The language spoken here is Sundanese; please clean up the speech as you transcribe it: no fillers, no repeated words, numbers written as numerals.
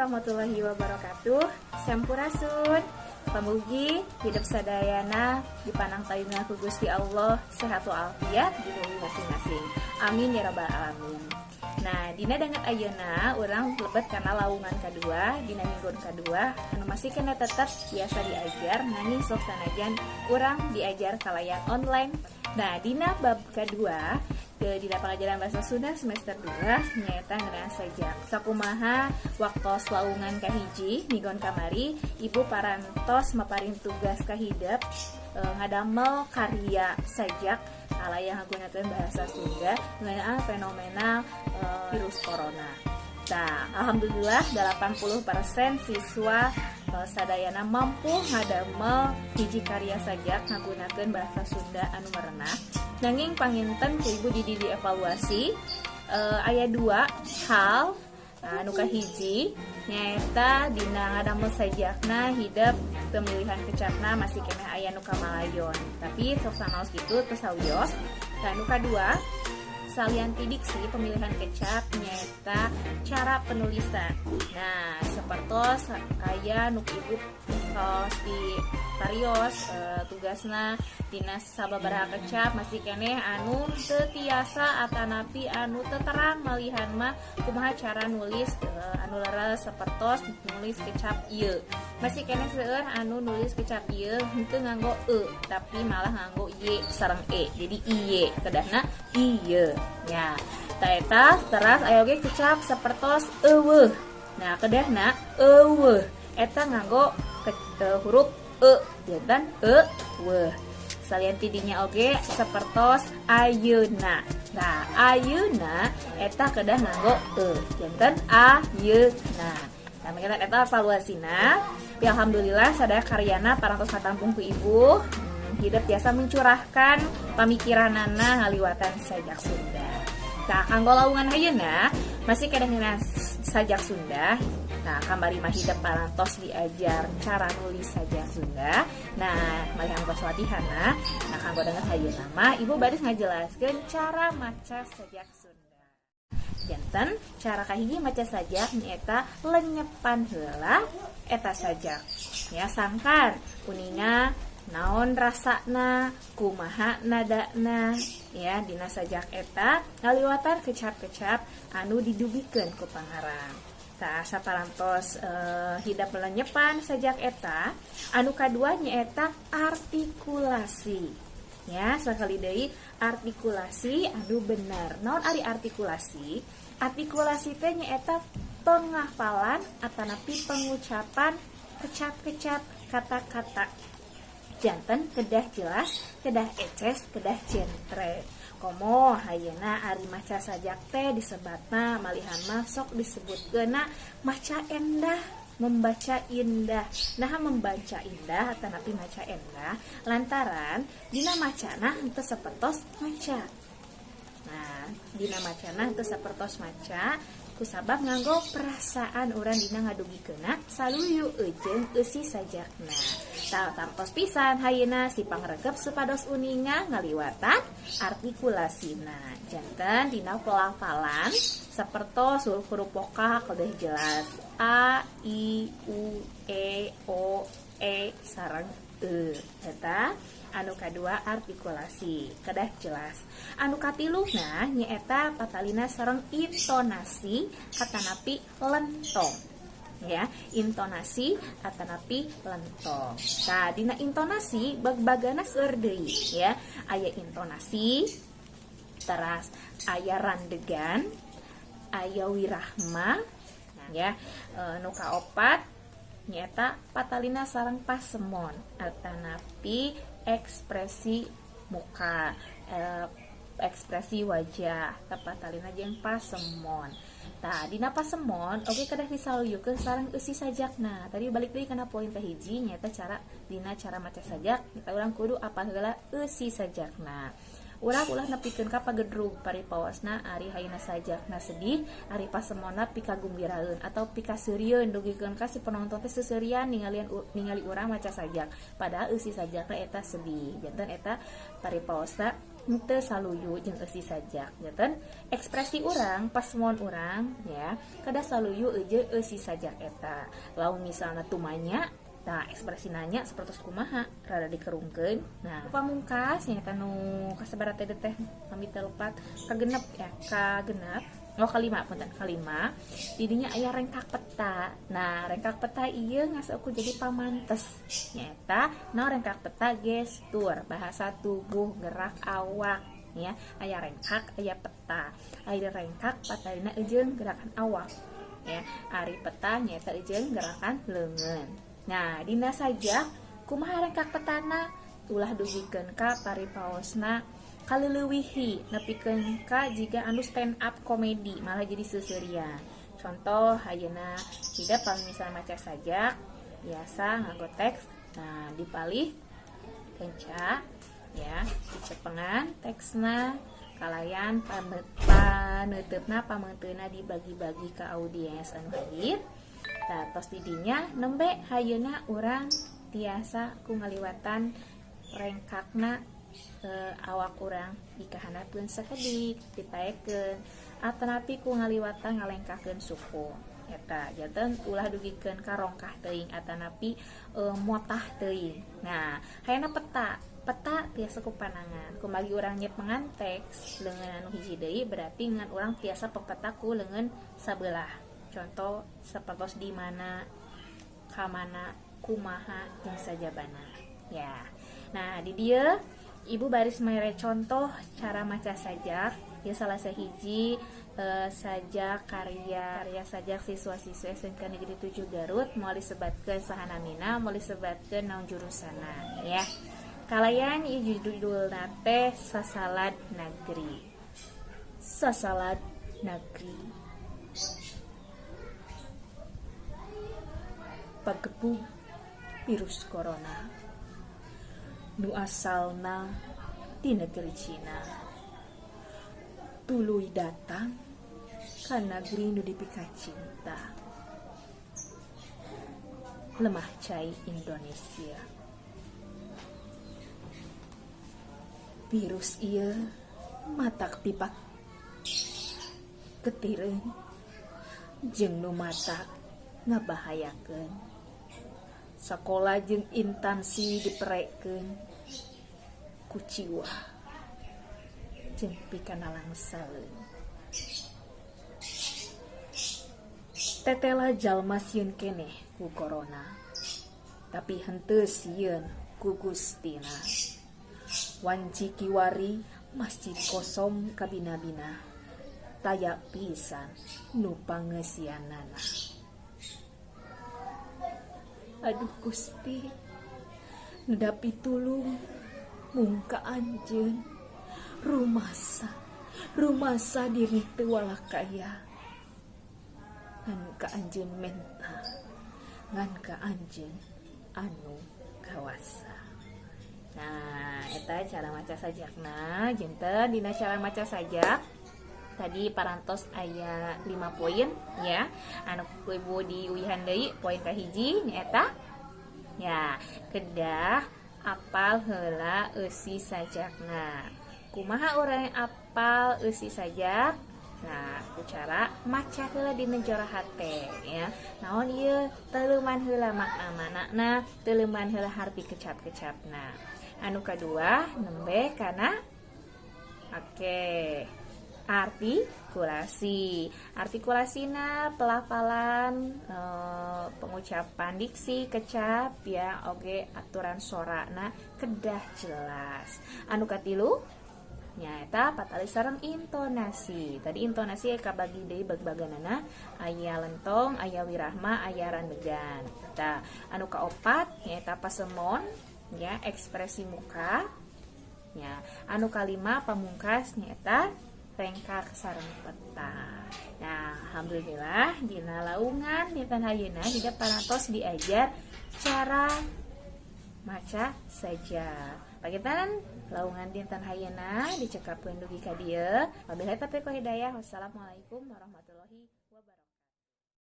Warahmatullahi wabarakatuh. Sampurasun. Pamugi hidep sadayana dipanangtayungan ku Gusti Allah, sehat walafiat di bumi masing-masing. Amin ya rabbal alamin. Nah, dina danget ayeuna urang lebet kana lawungan kedua dina minggu kedua anu masih keneh tetep biasa diajar, nanging sok sanajan urang diajar kalayan online. Nah, dina bab kedua ke dina pengajaran bahasa Sunda semester 2 nyaeta ngeunaan sajak. Sakumaha waktos lawungan kahiji minggon kamari, Ibu parantos maparin tugas ka hidep ngadamel karya sajak kalayan ngagunakeun bahasa Sunda ngeunaan fenomena virus corona. Nah, alhamdulillah 80% siswa sadayana mampu ngadamel hiji karya sajak ngagunakeun bahasa Sunda anu merenah. Nanging panginten ku Ibu di dievaluasi aya dua hal. Nah, anu kahiji nyaeta dina ngadamel sajakna hidep pemilihan kecapna masih keneh aya nu kamalayon, tapi sok sanaos gitu teu sawios. Nah, anu kadua salian ti diksi, pemilihan kecap, nyaeta cara penulisan. Nah, sapertos aya nu Ibu tos di parios tugasna, dina sababaraha kecap masih keneh anu teu tiasa atanapi anu teu terang malihan mah kumaha cara nulis anu leres. Sapertos nulis kecap ieu, masih keneh seueur anu nulis kecap ieu henteu nganggo e, tapi malah nganggo y sareng e, jadi iye, kedahna ieu ya. Tah, eta teras aya oge kecap sapertos eueuh. Nah, kedahna eueuh eta nganggo huruf e, janten e weuh. Salian tidinya oge sapertos ayeuna. Nah, ayeuna eta kedah nganggo e, janten ayeuna. Nah, mungkin eta evaluasina. Tapi alhamdulillah sadaya karyana parantos katampung ku Ibu. Hidep biasa mencurahkan pamikiranana ngaliwatan sajak Sunda. Nah, kanggo lawungan ayeuna masih keneh ngeunaan sajak Sunda. Nah, kamari mah hidep parantos diajar cara nulis sajak Sunda. Nah, malihan kos latihanna. Nah, kanggo danget ayeuna mah Ibu baris ngajelaskeun cara maca sajak Sunda. Janten cara kahiji maca sajak nyaeta lenyepan heula eta sajak. Ya, sangkan uninga naon rasana, kumaha nadana ya dina sajak eta ngaliwatan kecap-kecap anu didugikeun ku pangarang. Tah, saparantos hidep melenyepan sajak eta, anu kadua nyaeta artikulasi. Ya, sekali deui, artikulasi anu bener. Naon ari artikulasi? Artikulasi teh nyaeta penghafalan atanapi pengucapan kecap-kecap kata-kata. Janten kedah jelas, kedah eces, kedah jentre. Komo ayeuna ari maca sajak teh disebatna malihan mah sok disebutkeunna maca endah, membaca indah. Nah, membaca indah atanapi maca endah lantaran dina macana henteu sapertos maca. Nah, dina macana henteu sapertos maca kusabab nganggo perasaan urang dina ngadugikeunna saluyu jeung eusi sajakna. Tah, tangtos pisan hayeuna si pangregep supados uninga ngaliwatan artikulasina. Janten dina pelafalan sapertos huruf vokal kedah jelas, a, i, u, e, o, e sareng e. Eta anu kadua, artikulasi kedah jelas. Anu katiluna nyaeta patalina sareng intonasi atanapi lentong ya, intonasi atanapi lentong. Nah, dina intonasi bag-bagana seueur deui ya, aya intonasi, teras aya randegan, aya wirahma. Nah, ya, nu kaopat nyaeta patalina sareng pasemon atanapi ekspresi muka, ekspresi wajah, patalina jeung pasemon. Tah, dina pasemon oge kedah disaluyukeun sareng eusi sajakna. Tadi balik deui kana poin kahiji, nyaeta cara dina cara maca sajak kita urang kudu apal heula eusi sajakna. Urang ulah nepikeun ka pagedrug paripaosna ari hayana sajakna sedih, ari pasemonna pikagumbiraeun atau pikaseurieun, dugikeun ka si penonton teh seuseurian ningalian ningali urang maca sajak, padahal eusi sajakna eta sedih. Janten eta paripaosna. Henteu saluyu jeung eusi sajak. Janten ekspresi urang, pasemon urang ya, kedah saluyu jeung eusi sajak eta. Lamun misalna tumanya, nah ekspresi nanya seperti kumaha, rada dikerungkeun. Nah, pamungkas nyaeta nu kasabaraha teh teh kami telupat kagenep ya, kagenep. Oh, kalima, punten, kalima. Didinya aya rengkak peta. Nah, rengkak peta ieu ngasih aku jadi pamantes. Nyaeta no rengkak peta gestur, bahasa tubuh, gerak awak ya. Aya rengkak, aya peta. Aya rengkak patadina eujeung gerakan awak ya. Ari peta nyaeta eujeung gerakan leungeun. Nah, dina sajak kumaha rengkak petana? Ulah dugikeun ka paripaosna kaleulewihi nepikeun ka jiga anu stand up komedi malah jadi seuseurian. Contoh ayeuna tidak pami misalnya maca sajak biasa nganggo teks. Nah, dipalih kenca ya, dicepengan teksna kalayan paneuteup pameunteuna dibagi-bagi ke audiens anu hadir. Tah, tos didinya nembe hayeuna urang tiasa ku ngaliwatan rengkakna awak urang dikahandapeun sakedik ditaekeun atanapi ku ngaliwatan ngalengkahkeun suku eta. Janten ulah dugikeun ka rongkah teuing atanapi motah teuing. Nah, hayana peta peta tiasa ku panangan kumargi urang nyepengan teks leungeun anu hiji deui, berarti ngan urang tiasa pepeta ku leungeun sabelah. Contoh sapertos di mana, kamana, kumaha, jeung sajabana ya. Nah, di dieu ibu baris mere contoh cara maca sajak ya, salah sahiji sajak karya karya sajak siswa-siswa SMK Negeri 7 Garut. Moal disebatkeun saha namina, moal disebatkeun naon jurusana ya. Kalayan ieu judulna teh Sasalad Nagri. Sasalad Nagri. Pagebug virus corona nu asalna di negeri Cina tuluy datang ka nagri nu dipikacinta, lemah cai Indonesia. Virus ieu matak pipak ketireun jeung nu matak ngabahayakeun. Sakola jeung intansi diperekeun kuciwa jeung pikanalangsaleun. Tetela jalma sieun keneh ku corona, tapi henteu sieun ku Gustina. Wanci kiwari masjid kosong kabina-bina, taya pisan nu pangeusianana. Aduh Gusti, nedapi tulung mung ka anjeun, rumasa rumasa diri teu walakaya. Ngan ka anjeun menta, ngan ka anjeun anu kawasa. Nah, eta cara maca sajakna. Janten dina cara maca sajak tadi parantos aya 5 poin ya. Anu ku ibu diuihan deui poin kahiji nyaeta ya, kedah apal heula eusi sajakna. Kumaha urang apal eusi sajak? Nah, ku cara maca heula dina jora hate ya. Naon ieu? Teleuman heula makna manana, teleuman heula harti kecap-kecapna. Anu kadua nembe kana oke, artikulasi. Artikulasina pelafalan, pengucapan diksi kecap ya, oge aturan sorana kedah jelas. Anu katilu nyaeta patali sareng intonasi. Tadi intonasi kabagi deui bag-baganana, aya lentong, aya wirahma, aya randegan. Tah, anu kaopat nyaeta pasemon ya, ekspresi muka ya. Anu kalima pamungkas nyaeta rengkak sareng peta. Nah, alhamdulillah dina laungan dinten ayeuna tidak parantos diajar cara maca sajak. Pagitan laungan dinten ayeuna dicekapkeun dugi ka dieu. Wabillahi taufiq wal hidayah. Wassalamualaikum warahmatullahi.